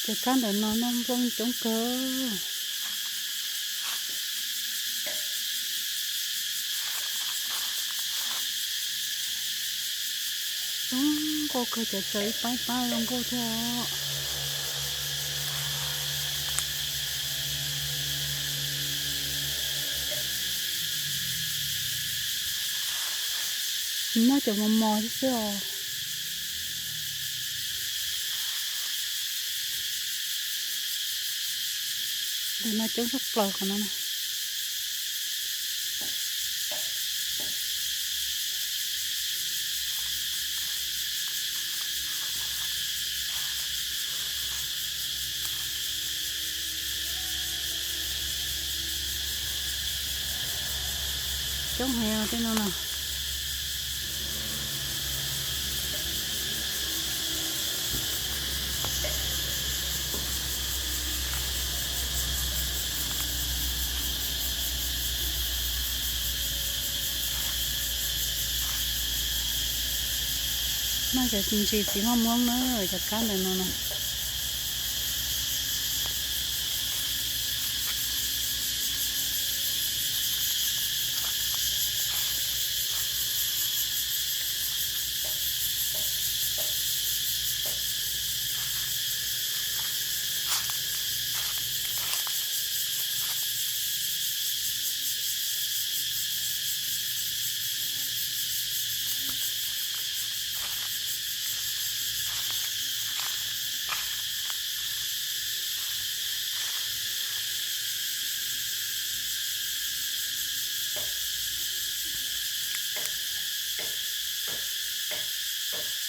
Cov kab ntawm no noj nplooj coob kawg. Zoo nkauj kawg, cov tsaws ib pab ib pab zoo nkauj thiab os. Noj cov mos mos xwb xwb os. Ntawm no coob tshaj plaws qhov no na. Coob heev tej no na. Noj cov ntsis txiv hmab muab na, cov kab ntawm no na.